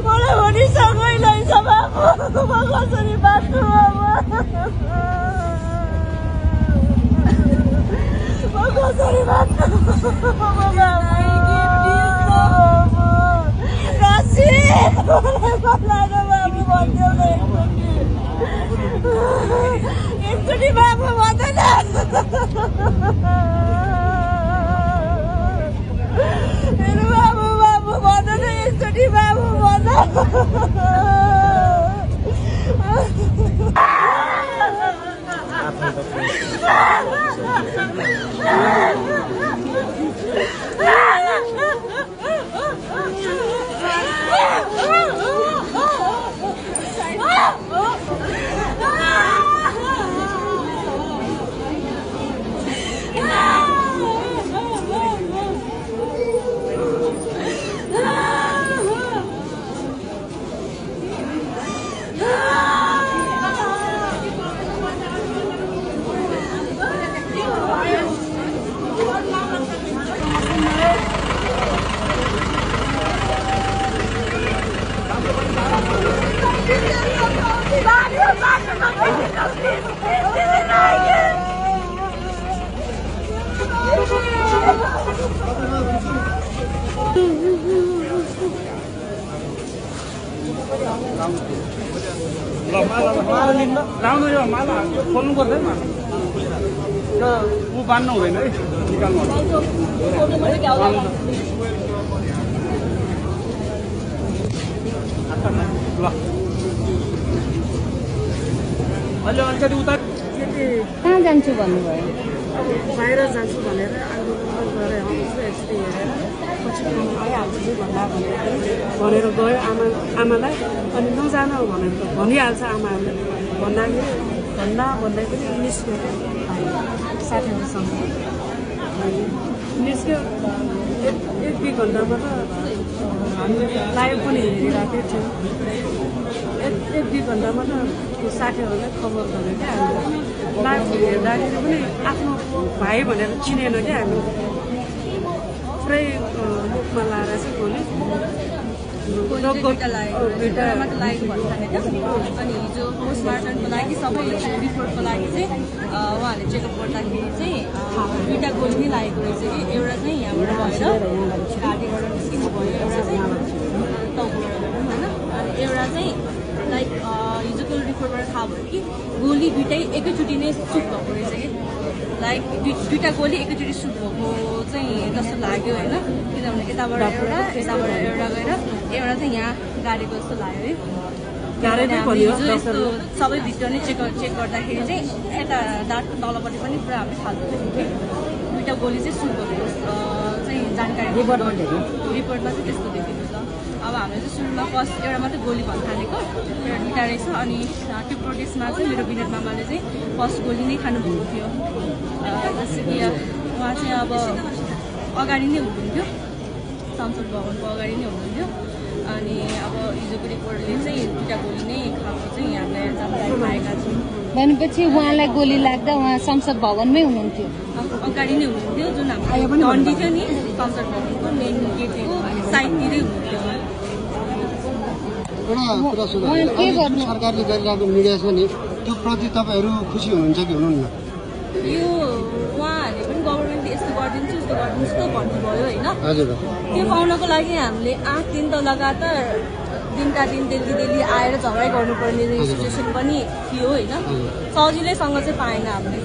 मलाई भनिसँगै लैछ बाबु म कसरी बाँच्नु अब म कसरी बाँच्नु राशि बाबु भन्थ्यो एकचोटि बाबु भन्दैन मेरो बाबु बाबु भन्दैन एकचोटि बाबु भन्छ लाउनु यो माला खोल्नु पर्दैन ऊ बान्नु हुँदैन है निकाल्नु ल अहिले अलिकति उता कहाँ जान्छु भन्नुभयो बाहिर जान्छु भनेर आन्दोलन गरेर यस्तै हेरेर पछि आइहाल्छु भनेर गयो आमालाई अनि नजान भनेर भनिहाल्छ आमाहरूले भन्दै पनि निस्क्यो साथीहरूसँग निस्क्यो एक दुई घन्टामा त हामीले लाइभ पनि हेरिराखेको थियौँ एक दुई घन्टामा त साथीहरूलाई खबर गरेँ क्या हामीले लाइभ हेर्दाखेरि पनि आफ्नो भाइ भनेर चिनेन क्या हामी पुरै मुखमा लाएर चाहिँ भोलि अनि हिजो पोस्टमार्टमको लागि सबै रिपोर्टको लागि चाहिँ उहाँहरूले चेकअप गर्दाखेरि चाहिँ दुईवटा गोली नै लागेको रहेछ कि एउटा चाहिँ यहाँबाट भएर घाँटीबाट निस्किनु भयो एउटा चाहिँ टाउकोबाट होइन अनि एउटा चाहिँ लाइक हिजोको रिपोर्टबाट थाहा भयो कि गोली दुइटै एकैचोटि नै सुट भएको रहेछ कि लाइक दुईवटा गोली एकैचोटि सुट भएको चाहिँ जस्तो लाग्यो होइन किनभने यताबाट एउटा गएर एउटा चाहिँ यहाँ गाडीको जस्तो लाग्यो है यस्तो सबै भित्र नै चेक गर्दाखेरि चाहिँ यता दाँतको तलपट्टि पनि पुरा हामीले फाल्टो देख्यौँ दुईवटा गोली चाहिँ सुट भएको चाहिँ जानकारी रिपोर्टमा चाहिँ त्यस्तो देखेको छ अब हामीले चाहिँ सुरुमा फर्स्ट एउटा मात्रै गोली भन्नु थालेको एउटा दुईवटा रहेछ अनि त्यो प्रोटेस्टमा चाहिँ मेरो विनोद मामाले चाहिँ फर्स्ट गोली नै खानुभएको थियो जस्तै कि उहाँ चाहिँ अब अगाडि नै हुनुहुन्थ्यो संसद भवनको अगाडि नै हुनुहुन्थ्यो अनि अब हिजोको रिपोर्टले चाहिँ दुईवटा गोली नै खाएको चाहिँ हामीलाई जानकारी पाएका छौँ भनेपछि उहाँलाई गोली लाग्दा उहाँ संसद भवनमै हुनुहुन्थ्यो अगाडि नै हुनुहुन्थ्यो जुन हाम्रो डन्डी थियो नि संसद भवनको मेन गेट साइडतिरै हुनुहुन्थ्यो एउटा कुरा सरकारले गरिरहेको मिडिया छ नि त्यो प्रति तपाईँहरू खुसी हुनुहुन्छ कि हुनुहुन्न यो उहाँहरूले पनि गभर्मेन्टले यस्तो गरिदिन्छु उस्तो गरिदिन्छु त भन्नुभयो होइन त्यो पाउनको लागि हामीले 8 दिन त लगातार दिनका दिन दिल्ली आएर झगडा गर्नुपर्ने सिचुएसन पनि थियो होइन सजिलैसँग चाहिँ पाएन हामीले